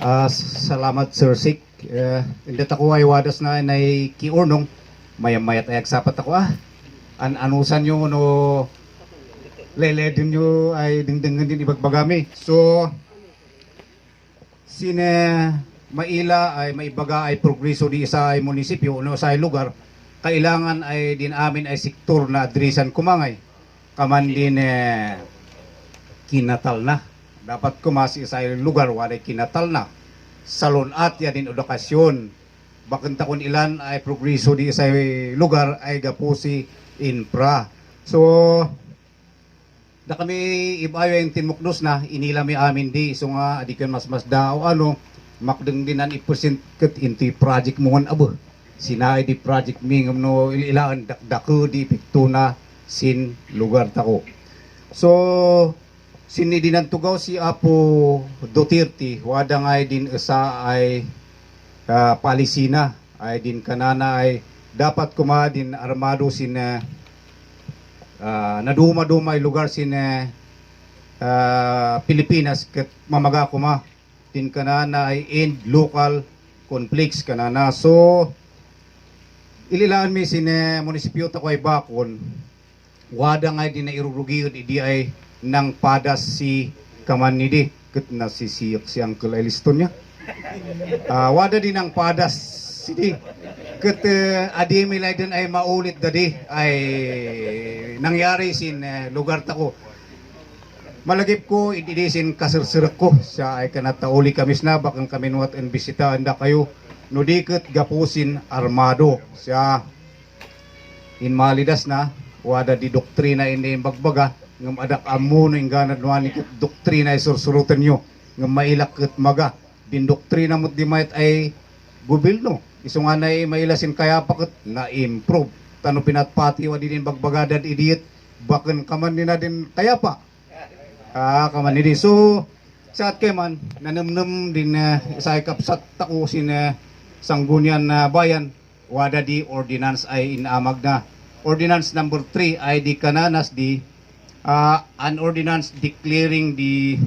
Salamat Sir Sik. Hindi ako ay wadas na kiurnong mayat ayak sapat ako anusan nyo no lele din nyo ay dingdingan din ibagbagami. So sine maila ay maibaga ay progreso di isa ay munisipyo no sa lugar kailangan ay din amin ay sektor na adresan kumangay kaman din kinatal na dapat kumasi sa lugar wala kinatal na salon at ya din edukasyon bakit takon ilan ay progreso di sa lugar ay gapusi infra. So da kami ibayo yung tinmuknos na inila mi amin di so nga adi kan mas daw ano makdeng dinan i-present ket inti project mo abo sinay di project mi ngam ilaan dakdako di piktuna sin lugar tako. So sinidinan tugaw si Apo Duterte wada nga din isa ay palisina ay din kanana ay dapat kumadin armado sin naduma-dumay lugar sin Pilipinas ket mamaga kuma din kanana ay end local conflicts kanana. So ililaan mi sin munisipyo ta ko ay bakon wada nga din na irurugiyon idi ay nang padas si Kamanidi ket nasisiyak si Uncle Eliston niya. Wada din ang padas sidi ket adi milay din ay maulit dadi ay nangyari sin lugar tako. Malagip ko ididisin kasirsirak ko siya ay kanatauli kamis na bakang kami nuwat en bisita anda kayo no diket gapusin armado siya inmalidas na wada di doktrina ini bagbaga ngam adak amo no ingganad nuani ket doktrina ay sursurutan nyo ngam mailak ket maga din doktrina mo di mayat ay gobyerno iso nga na mailasin kaya paket na improve tano pinatpati wa din bagbagadad idiet baken kaman nina din kaya pa kaman nidi. So saat keman nanamnam din sa kapsat tako sin sanggunian na bayan wada di ordinance ay inamag na ordinance number 3 ay di kananas di an ordinance declaring the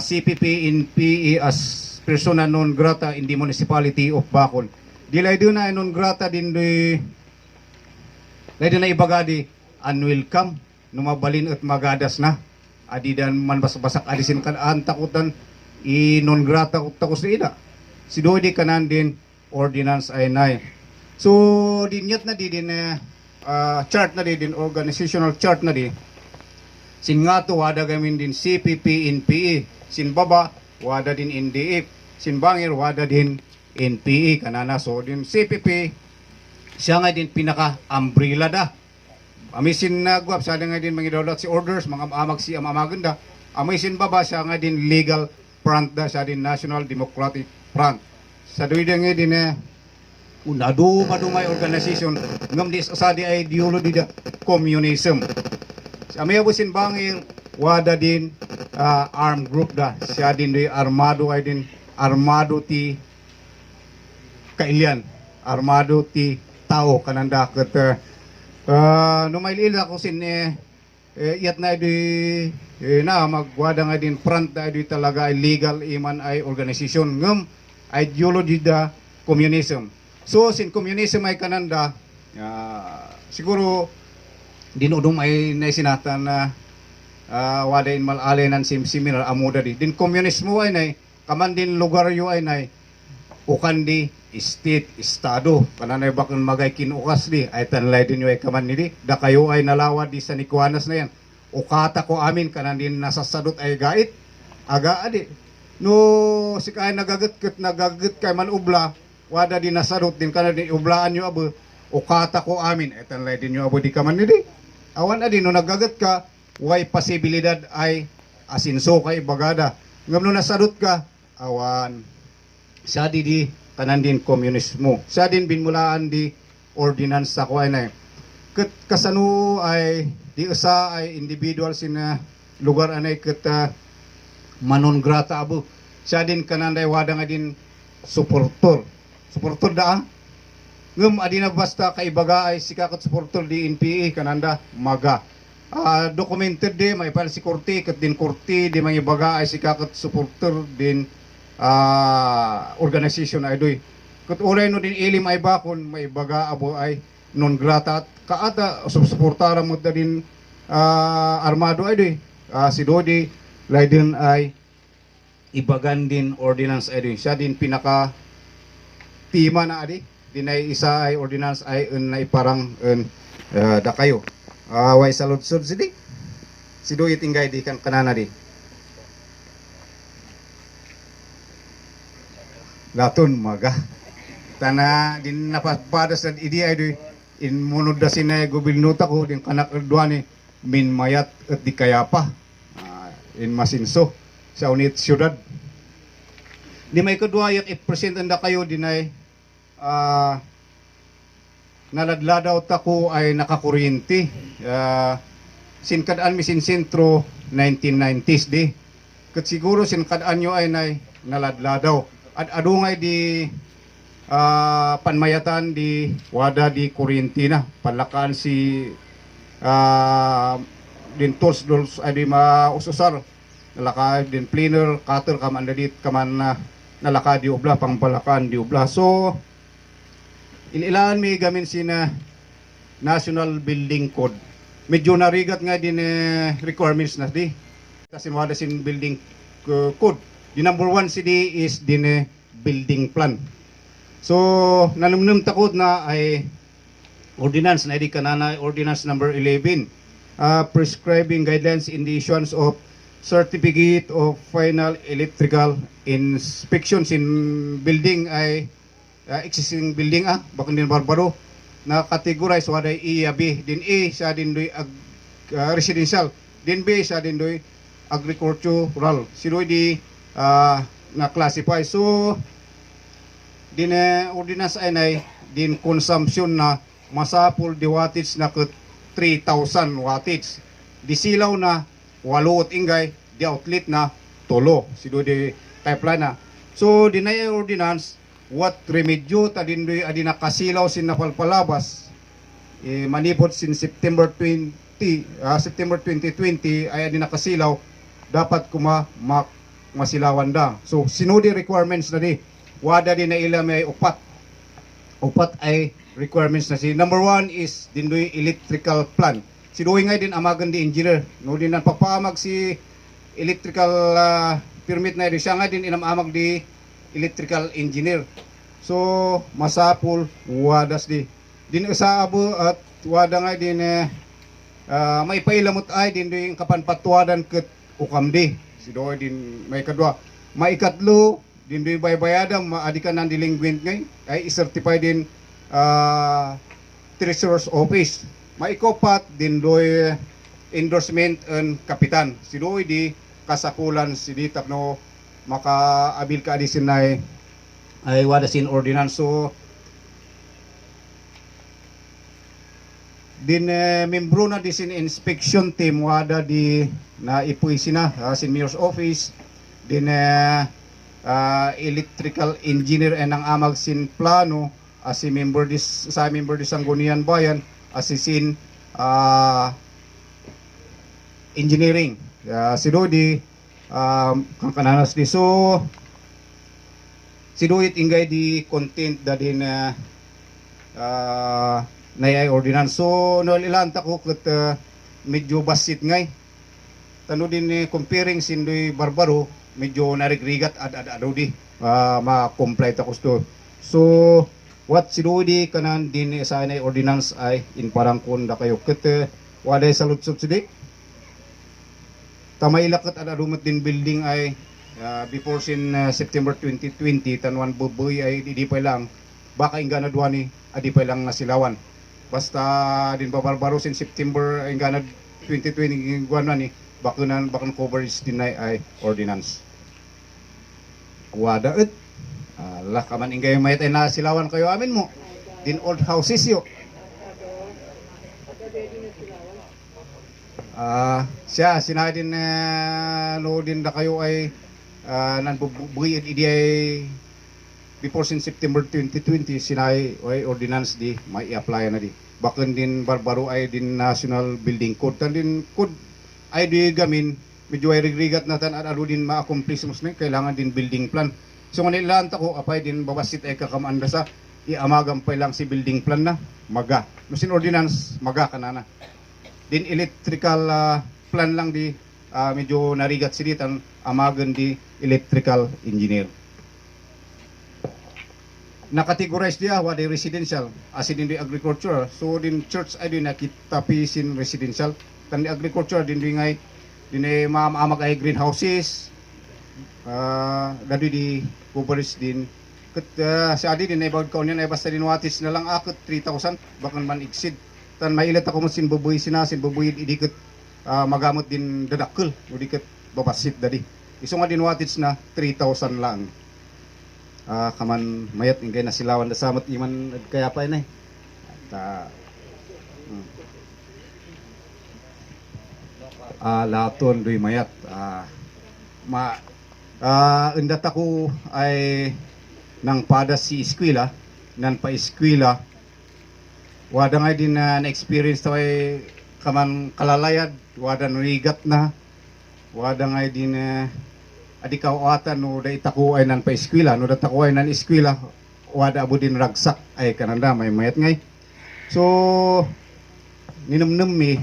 CPP in PE as persona non grata in the municipality of Bacol. Dilay doon na non grata din di na ibagadi unwelcome numabalin at magadas na adidan man basak alisin kan takutan i non grata takos ida si doy di kanan din ordinance ay nay. So dinyat na di din chart na din organizational chart na di sin nga to wada gamin din CPP in PE sin baba wada din NDF sin bangir wada din NPE kanana. So din CPP siya nga din pinaka umbrella da amisin na guwap siya nga din mangidawlat si orders mga amag si amaganda amisin baba siya nga din legal front da siya din National Democratic Front sa duwida nga din madumay organization ngam di sa di ideology da communism. Sa abusin bangir wada din armed group da siya din di armado ay din armado ti kailian armado ti tao kananda ket numailil ako sin iyat na di na magwada nga din front da di talaga ay legal iman ay organization ngam ideology da communism. So sin communism ay kananda siguro dinudum ay naisinatan na wada in malalenan similar amuda di din communismo ay nay kaman din lugar yu ay nay ukan di state estado kananay bakon magay kinukas di ay tanlay din yu ay kaman ni di da kayo ay nalawad di sa Nikuanas na yan ukata ko amin kanan din nasasadot ay gait aga adi no si kay nagaget kay man ubla wada din nasadot din kanan din ublaan yu abo ukata ko amin ay tanlay din yu abo di kaman ni di awan adi no nagaget ka way posibilidad ay asinso kay bagada ngam no nasadot ka awan sa di tanan din komunismo sa din binmulaan di ordinance sa ko ay na ket kasano ay di usa ay individual sin lugar anay ket manon grata abo sa din kananday wada nga din supporter da ngem adina basta kaibaga ay sikakat supporter di NPA kananda maga documented di may file si korte ket din korte di mga ibaga ay sikakat supporter din organization ay doy. Kat uray no din ilim ay bakon may baga abo ay non grata at kaata suportara mo da din armado ay doy. Si Dodi lay din ay ibagan din ordinance ay doy. Siya din pinaka tima na adi. Din ay isa ay ordinance ay ay parang da kayo. Way saludsod sidi. Si Doy tingay di kan kanana di. Laton maga. Tana din napapada sa idi ay doy in munod da sinay gobernota ko din kanak duani min mayat at di kayapa in Masinso sa unit syudad. Di may kadua yak i-present anda kayo dinay naladladaw tako ay nakakuryente. Sinkadaan mi sin sentro 1990s di. Kat siguro sinkadaan nyo ay naladladaw. At adungay di panmayatan di wada di kuryente na. Palakaan si din tools dols ay di maususar. Nalaka din cleaner, cutter kaman dadit kaman nalaka di ubla pang palakaan di ubla. So inilaan mi gamin sina National Building Code. Medyo narigat nga din requirements na di. Kasi wada sin building code. The number one CD is din building plan. So nanumnum takot na ay ordinance na di kanana ordinance number 11 prescribing guidelines in the issuance of certificate of final electrical inspections in building ay existing building bakun din barbaro na categorize waday B din A sa din doy residential din B sa din doy agricultural siloy di na classify. So din ordinance ay din consumption na masapul di wattage na ket 3,000 wattage. Di silaw na 8 ingay, di outlet na 3. Sido di pipeline na. So dinay ordinance what remedyo ta din doy adi nakasilaw sin napalpalabas manipot sin September 2020 ay adi nakasilaw dapat masilawan da. So sinudi requirements na di wada din na ila may upat ay requirements na si number 1 is dindoy electrical plan. Si Doy nga din amagan di engineer. No din nagpapaamag si electrical permit na di siya nga din inamamag di electrical engineer. So masapul wadas di. Din sa abo at wada nga din may pailamot ay din doy kapanpatuadan ket ukamdi. Si Doy din may kadwa. May ikatlo din doy baybayadan maadikan ng delinquent ngay ay i-certify din Treasurer's Office. Maikopat din doy endorsement and kapitan. Si doy di kasakulan si di tapno makaabil ka di sinay ay wada sin ordinance. So din membro na di sin inspection team wada di na ipuisi na sin mayor's office din electrical engineer and ang amag sin plano si member dis Sangguniang Bayan sin engineering si Dodi kang kananas di. So si Doit ingay di content da din nayay ordinance. So no ilanta ko ket medyo basit ngay tano din comparing sindoy barbaro medyo narigrigat ad di ma-complete ako sto. So what si Dodi kanan din sa inay ordinance ay in parang kunda kayo ket waday saludsod sidi tamay lakat ad adumat din building ay before sin September 2020 tanwan bubuy ay di pa lang baka ingana duani adi pa lang nasilawan basta din babarbaro sin September ingana 2020 guwan ni bakunan coverage din ay ordinance wada et lah kaman ingay mayat ay nasilawan kayo amin mo din old houses yo siya sinadin no din da kayo ay nanbubuy idi ay before sin September 2020 sinay ay ordinance di may i-apply na di bakun din barbaro ay din National Building Code tan din code ay di gamin medyo ay rigrigat na tan adu din ma-accomplish mo kailangan din building plan. So nganilaan ta ko apay din babasit ay kakamanda sa iamagam pa lang si building plan na maga. No sin ordinance maga kanana. Din electrical plan lang di medyo narigat siditan amagan di electrical engineer. Nakategorize dia wa di residential asin din di agriculture. So din church ay din nakita pisin residential kan di agriculture din di ngay din maamag ay greenhouses. Dadi di coverage din ket sa adi din ay bawd kaun yan ay basta din watis na lang akot 3,000 bakan man exceed tan mailat ako mo sin bubuy sinasin bubuy idikot magamot din dadakkel o dikit babasit dadi iso nga din watis na 3,000 lang. Kaman mayat ingay na silawan da samot iman kaya pa inay at laton doy mayat undat ako ay nang pada si eskwela nan pa eskwela wada nga din na experience to ay kaman kalalayad wada rigat na wada nga din adi kawatan no da itako ay nan pa eskwela no da tako ay nan eskwela wada abo din ragsak ay kananda may mayat ngay. So ninumnum mi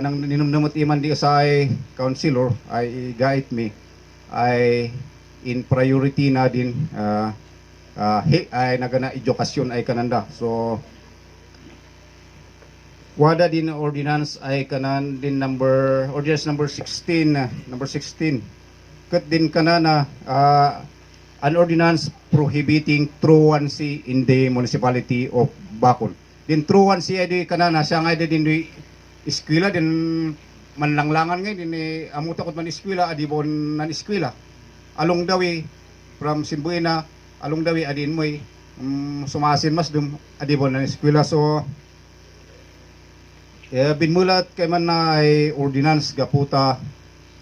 nang ninumnumot iman di sa ay counselor ay gait mi ay in priority na din ay nagana edukasyon ay kananda. So wada din ordinance ay kanan din ordinance number 16 ket din kanana an ordinance prohibiting truancy in the municipality of Bacol. Din truancy ay di kanana siya nga din di eskwela din manlanglangan ngay din amuta kot man eskwela adibon nan eskwela along dawi from Simbuena along dawi adin moy sumasin mas dum adibon nan eskwela. So binmulat kay man na ay ordinance gaputa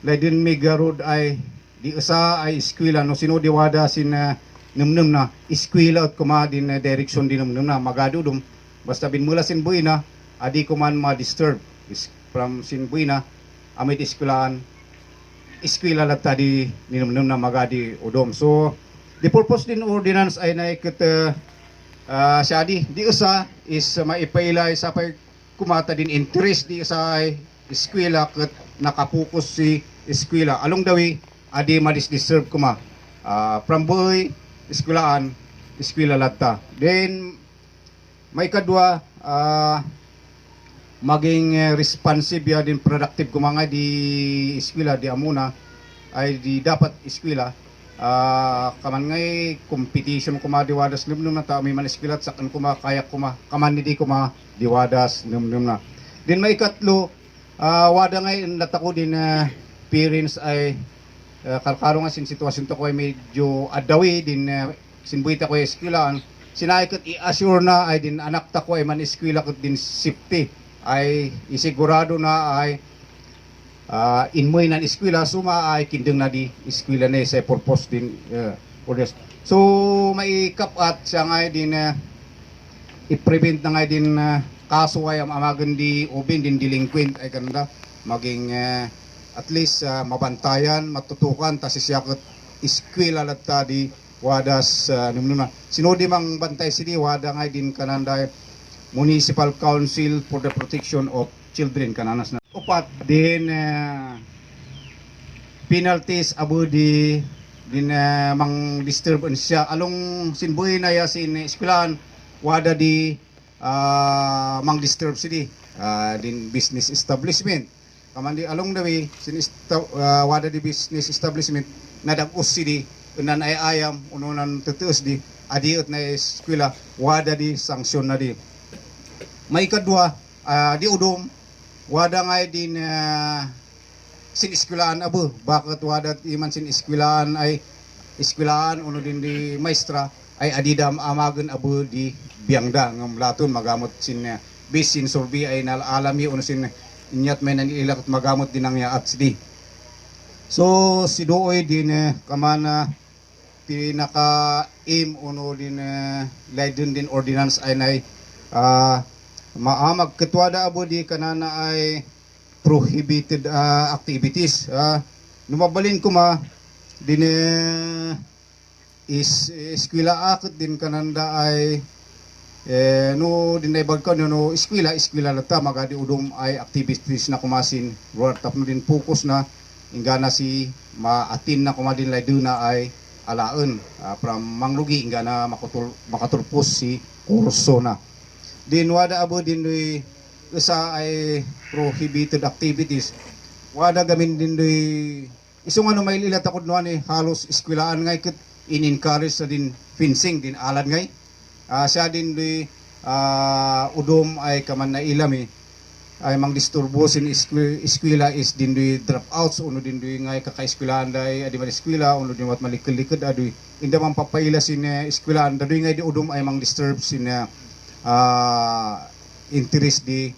laydin mi garod ay di usa ay eskwela no sino diwada sin numnum na eskwela at kuma din direction din numnum na magadudum basta binmula sin buina adi ko man ma-disturb from sin buina amit eskwelaan eskwela lang tadi ninumnum na magadi udom. So the purpose din ordinance ay naikat siya di usa is maipailay sa pay kumata din interest di sa eskwela ket nakapokus si eskwela along dawi adi madis-disturb kuma from boy eskwela latta. Then may kadwa maging responsive ya din productive kuma nga di eskwela di amuna ay di dapat eskwela kaman ngay competition kuma diwadas numnum na ta may man eskwela sakan kuma kaya kuma kaman di kuma diwadas numnum na. Din may katlo wada ngay natako din parents ay kalkaro nga sin sitwasyon to ko ay medyo adawi din sinbuita ko eskwelaan sinaykat i-assure na ay din anak ta ko ay man eskwela ket din safety ay isigurado na ay inmoy nan eskwela suma ay kindeng na di eskwela na sa purpose din orders. So may kapat siya nga din i-prevent na nga din kaso ay amagan di ubin din delinquent ay kanada maging at least mabantayan matutukan ta siya ket eskwela latta di wadas numnum sinodi mang bantay sidi wada nga din kananda Municipal Council for the Protection of Children kananas na upat din penalties abo di din mang disturbance siya along sinbuhi na ya sin eskwelahan wada di mang disturb sidi din business establishment kamandi along the way sin wada di business establishment nadagos sidi unan ay ayam ununan teteus di adiot na eskwela wada di sanksyon na di. May kadwa di udom wada nga din sin eskwelaan abo bakit wada iman sin eskwelaan ay eskwelaan uno din di maestra ay adidam amagan abo di biangda ngam laton magamot sin bisin survey ay nalami uno sin inyat may nanilak magamot din ang yaat sidi. So si Dooy din kamana pinaka-aim uno din laydun din ordinance ay nay maamag ketwada abo di kanana ay prohibited activities. Numabalin ko ma din is eskwela akit din kananda ay no dinaibag ko no eskwela lata magadi udom ay activities na kumasin ruar tap no din focus na ingana si maatin na kumadin lay na ay alaen from manglugi ingana makatulpos si kurso na din wada abo din isa ay prohibited activities wada gamin din isong ano may ilat ako noan halos eskwelaan ngay ket in-encourage na din fencing din alad ngay siya din udom ay kaman na ilami ay mang disturbo sin eskwela is din dropouts uno din ngay kaka-eskwelaan day adi man eskwela uno din wat malikod-likod adi inda man papaila sin eskwelaan dadi ngay di udom ay mang disturb sin interest di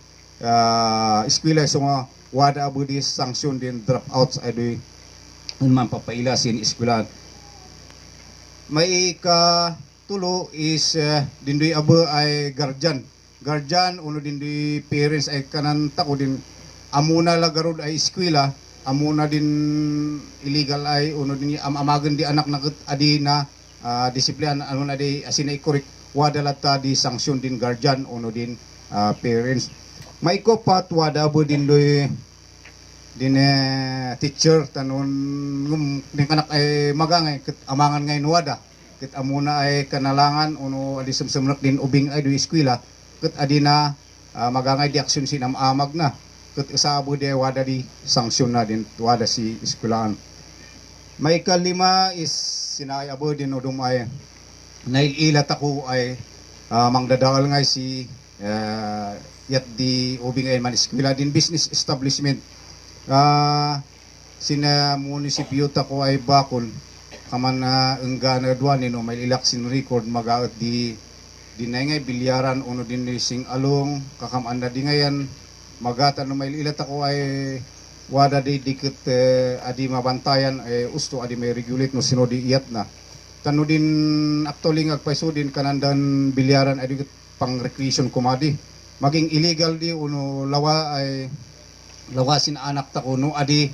eskwela so nga wada abo di sanction din dropouts adi man papaila sin eskwelaan may tulo is dindoy abo ay guardian uno dindoy parents ay kanan tako din amuna lagarod ay eskwela amuna din illegal ay uno din amagan di anak na adi na disiplina ano na di asin ay correct wada lata di sanction din guardian uno din parents may ko pat wada abo dindoy din teacher tanon ngum din kanak ay magangay ket amangan ngay nuwada ket amuna ay kanalangan uno adi semsemnak din ubing ay do eskwela ket adi na magangay di aksyon sin amag na ket isabo di wada di sanksyon na din wada si eskwelaan may kalima is sinay abo din udum ay naiilat ako ay mangdadaal ngay si yat di ubing ay man eskwela din business establishment sina munisipyo ta ko ay bakon kaman na enggana duanin no may ilaksin record magaot di dinay bilyaran uno din sing along kakamanda di ngayan magata no may ilat ako ay wada di dikit adi mabantayan usto adi may regulate no sino di iyat na tano din actually agpaiso din kanandan bilyaran adi pang recreation kumadi maging illegal di uno lawasin anak ta kuno adi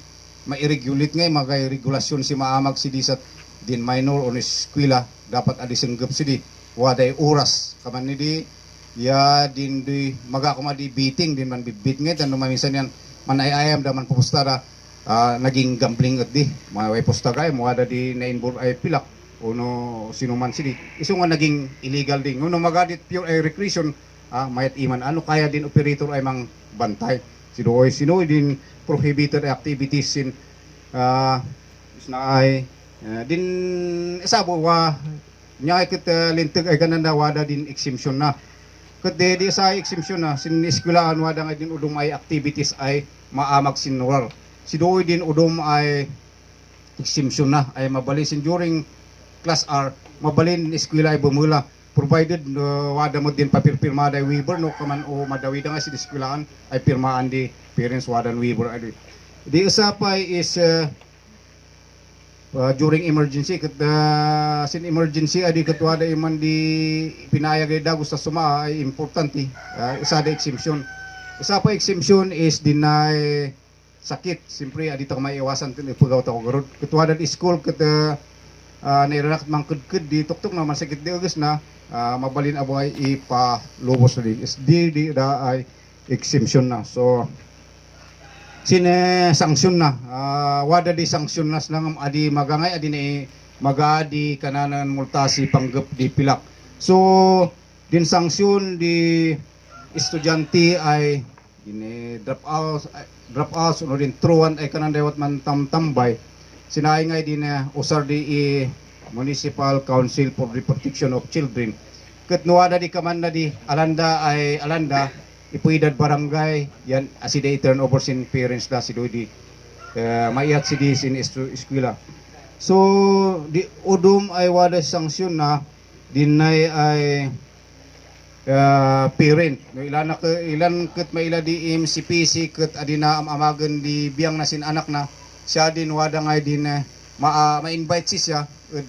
ma-regulate ngay magay regulasyon si maamag si disat din minor on eskwela dapat adi senggep si di waday oras kaman ni di ya din di magakumadi beating din man bibit ngay tan maminsan yan manayayam da man pupustara naging gambling at di may pusta kay mo ada di na involve ay pilak uno sino man si di iso nga naging illegal din uno magadit pure recreation mayat iman ano kaya din operator ay mang bantay sino din prohibited activities sin na ay din isabo wa nya ket linteg ay kananda wada din exemption na ket di sa exemption na sin eskwelaan wada nga din udum ay activities ay maamag sinwar sidoy din udum ay exemption na ay mabalin sin during class R mabalin eskwela ay bumula provided wada mo din papirpirma day waiver no kaman o madawi da nga si eskwelaan ay pirmaan di parents wadan waiver adi di usapay is during emergency ket sin emergency adi ket wada iman di pinayag ay dagos sa suma ay importante isa da exemption usapay exemption is deny sakit siyempre adi ta maiiwasan tin ipagaw ta ko garod ket wada di school ket nairak mangked di tuktok na masakit di ugas na mabalin abo ay ipalubos na di da ay exemption na so sanksyon na wada di sanksyon nas lang adi magangay adi ni magadi kananan multa si panggep di pilak so din sanksyon di estudyante ay ini drop out no din truan ay kanan dawat man tambay sinaay ngay din usar di Municipal Council for the Protection of Children ket nuada di kaman na di alanda ipuidad barangay yan asida turnover sin parents da si di mayat si di sin eskwela so di udum ay wada sanksyon na dinay ay parent no ilan ket maila di MCPC ket adina amagan di biyang na sin anak na siya din wada ngay din ma-invite siya with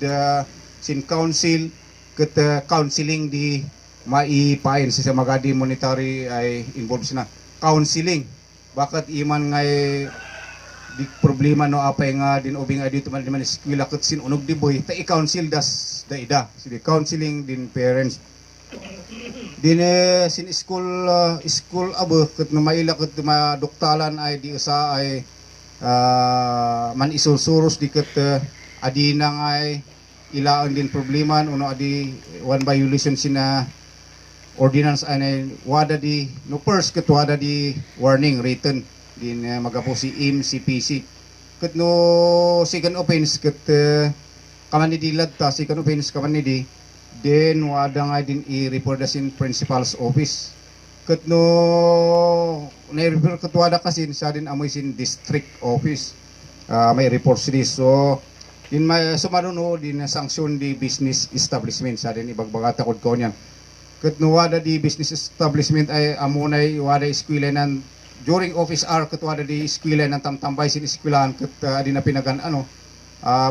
sin council ket counseling di maipain sa magadi monetary ay involved sina counseling bakit iman ngay di problema no apay nga din ubing nga dito man eskwela ket sin unog di boy ta i-council das da ida sidi counseling din parents din sin school abo ket no maila ket maduktalan ay di usa ay man isusurus di ket adi nang ay ilaon din problema uno adi one violation sina ordinance ay wada di no first ket wada di warning written din magapo si MCPC ket no second offense ket kaman di ladta second offense kaman di then wada nga din i-report da sin principal's office ket no na-refer ket wada kasin sa din amoy sin district office may report si so din may sumaruno din sanction di business establishment sa din ibagbagata kod ko niyan ket no wada di business establishment ay amunay wada eskwela nan during office hour ket wada di eskwela nan tamtambay sin eskwelahan ket adi na pinagan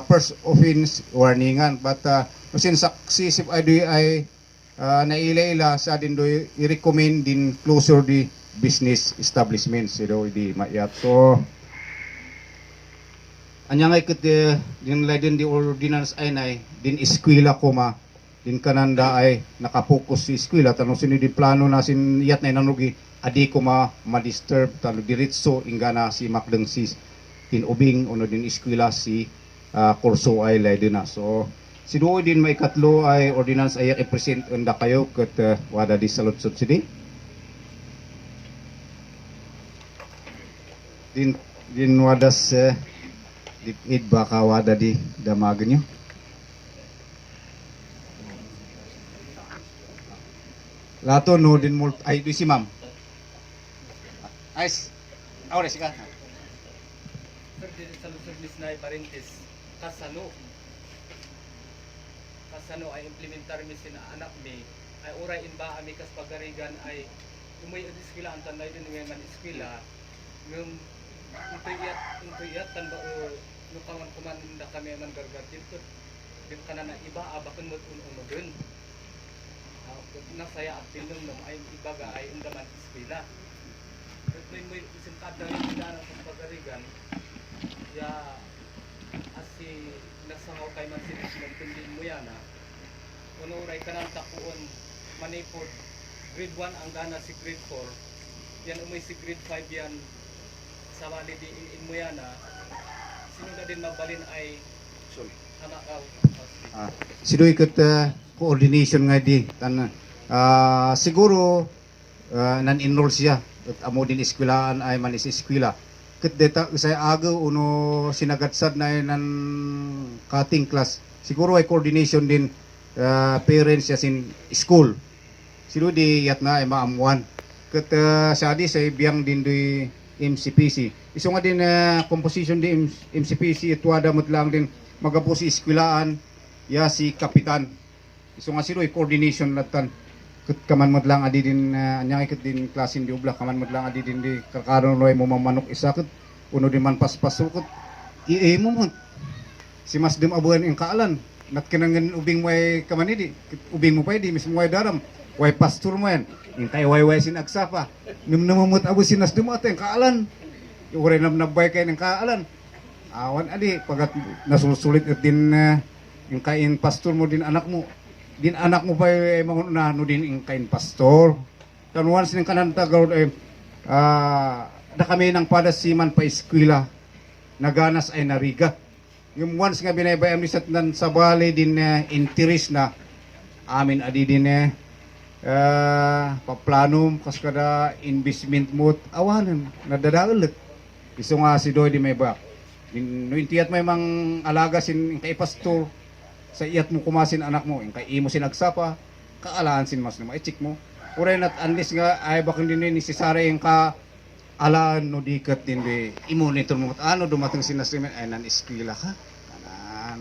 first offense warningan but sin successive ay naila sa din do i-recommend din closer di business establishment so di mayat so anya ngay ket din din di ordinance ay nay din eskwela koma din kananda ay nakapokus si eskwela tanong sino di plano na sin yat na nanugi adi ko ma-disturb talo diretso ingana si Macdeng si tinubing uno din eskwela si kurso ay lay din na so si duoy din may katlo ay ordinance ay i-present unda kayo ket wada di saludsod sidi din wadas dipid baka wada di damagan nyo lato no din ay di si ma'am Ais, ahora sí ka. Sir, dito sa Luzon Misnay Parentis, kasano ay implementar mi sin anak mi ay uray inba ami kas pagarigan ay umoy eskwela ang tanay din ngay man eskwela ngem untuyat tan ba no kaman kuman da kami man gargar dito dit kana na iba abaken mo unogen na saya at pinong nam ay ibaga ay undaman eskwela may isin kada yung dana sa pagarigan ya asi nasangaw kay man sinis ng tundin mo yan uno uray kanang takuon manipod grade 1 ang dana si grade 4 yan umoy si grade 5 yan sa wali di in mo yan sino na din mabalin ay hamakaw sidoy ket coordination nga di tan siguro nan-enroll siya at amo din eskwelahan ay man is eskwela ket deta usay agaw uno sinagatsad na nan cutting class siguro ay coordination din parents ya sin school sino di yat na ay maamuan ket sa di say biyang din di MCPC iso nga din composition di MCPC tuwada mot lang din magapo si eskwelahan ya si kapitan iso nga sino ay coordination latan ket kaman mod lang adi din anya ket din klasin di ubla kaman mod lang adi din di kakaron loy mo mamanok isa ket uno di man paspas ket mo mo si mas dem abuan ing kaalan nat kinangen ubing way kaman di ubing mo pa di mismo way daram way pastor mo yan intay way sin agsapa namumut abu sinas dem ateng kaalan uray nabnabay kay ng kaalan awan adi pagat nasusulit din yung kain pastor mo din anak mo pa mga no din yung kain pastor kan once ng kananta gawd ay da kami ng padasiman pa eskwela naganas ay nariga yung once nga binabayam ni satnan sa bali din interest na amin adi din paplanom kas kada investment mo awanan nadadaulit iso nga si doy di may bak no intiyat may mang alaga sin kay pastor sa iyat mo kumasin anak mo kay imo sinagsapa kaalaan sin mas na i-check mo uray nat unless nga ay bakang din ni necessary yung ka alaan no dikat din di i-monitor mo ano dumating sinasrimen ay nan eskwela ka kanan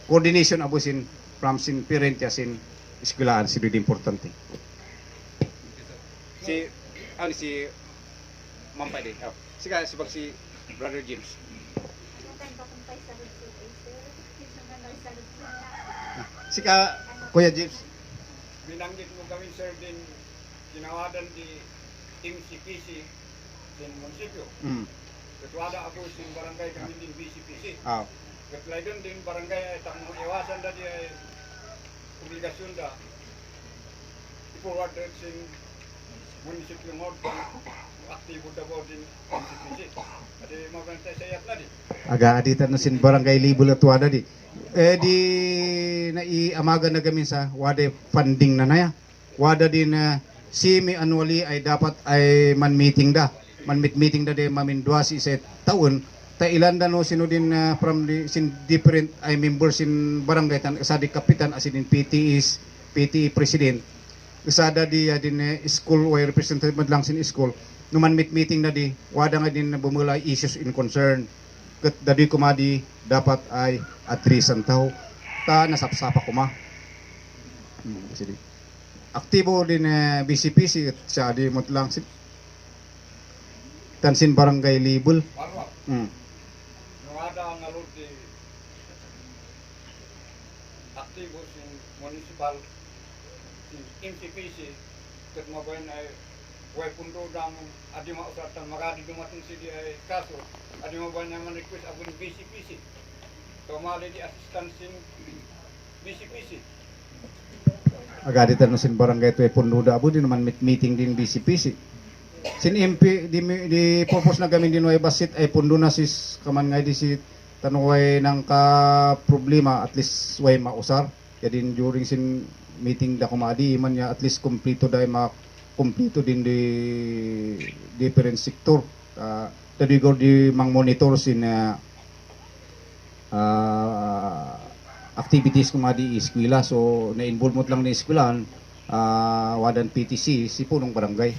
coordination abusin from sin parent ya sin eskwelahan si di importante si Ma'am Pwede sige si Brother James Sika, Kuya James. Binanggit mo kami sir din ginawadan di MCPC sin munisipyo. Mm. Ketuada ako sin barangay kami din BCPC. Ah. Ketlaidon din barangay ay tak iwasan da di ay obligasyon da. Ipurwad din sin munisipyo mo aktibo da bo din BCPC. Adi mabantay sa iyat na di. Aga aditan no sin barangay libul at wada di. Di naiamagan na gamin sa wada funding na naya. Wada din semi-annually ay dapat ay man-meeting da. Man-meeting da di mamindwa si isa taon. Ta ilan da no sino din from the sin different ay members in barangay tan sa di kapitan as in PTE president. Usada di din school way representative man lang sin school. Numan meeting na di wada nga din bumula issues in concern. Ket dadi kumadi dapat ay addressan tao ta nasapsapa kuma. Sige. Aktibo din BCPC at siya di mo lang sin tansin barangay libel. Parwa. Mm. Nung ada ang alod di aktibo sin municipal sin MCPC ket mabayan ay way pundo dang adi mausatan magadi dumating si di ay kaso adi mabayan naman request abon BCPC to mali di assistant sin BCPC. Agadi tan sin barangay to punduda abo din naman meeting din BCPC. Sin MP di purpose na gamin din way basit ay pundo na sis kaman nga di si tanway nang ka problema at least way mausar. Ya din during sin meeting da kumadi man ya at least kompleto dai kompleto din di different sector. Tadi go di mang monitor sin activities kumadi eskwela so na-involve mo lang ni eskwelahan wadan PTC si punong barangay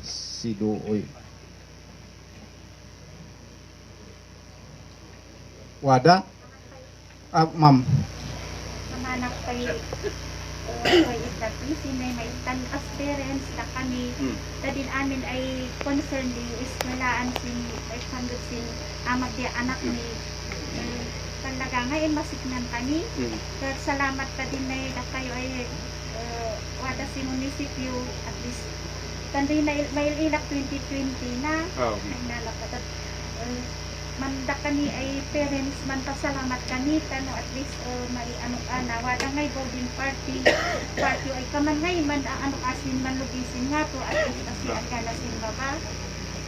si Dooy wada ma'am Mamanak kay may itati, sinay may tan as parents na kami. Dadin amin ay concern di eskwelahan sin ay kandot sin amat di anak ni talaga ngayon masignan kami. Salamat ka din na kayo ay wada si munisipyo at least tandoy na may ilak 2020 na ay nalapat at manda kami ay parents man pasalamat kami tano at least may ano ana wada ngay voting party ay kaman ngay man ano asin man lugisin nga to at least kasi agala sin baba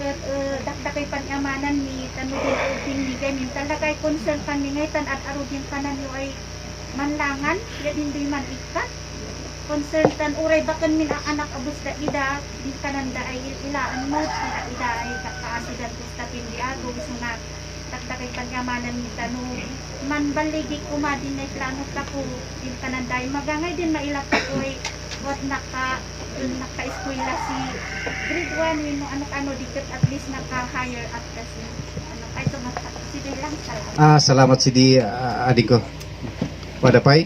ket dakdakay panyamanan ni tanudin uding ni gamin talagay concern kami ngay tan at arudin kanan yo ay manlangan yadin di man ikat concern tan uray bakan min ang anak abus da ida di kananda ay ilaan mo at ida ay kakaasidan kusta pindi ago na takdakay panyamanan ni tanu man baligi kumadin na plano tako din kananday magangay din mailap ko ay wat naka-eskwela si grade 1 wino ano dikit at least naka-higher at kasi ano kay tumatak sige lang salamat. Salamat si di adik ko pada pay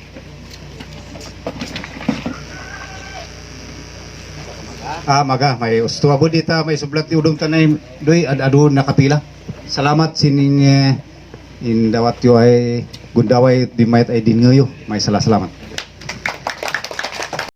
maga may usto abo dita may sublat ti udong tanay doy adu nakapila. Salamat sining indawat yo ay gundaway di mayat ay dingayo may salamat.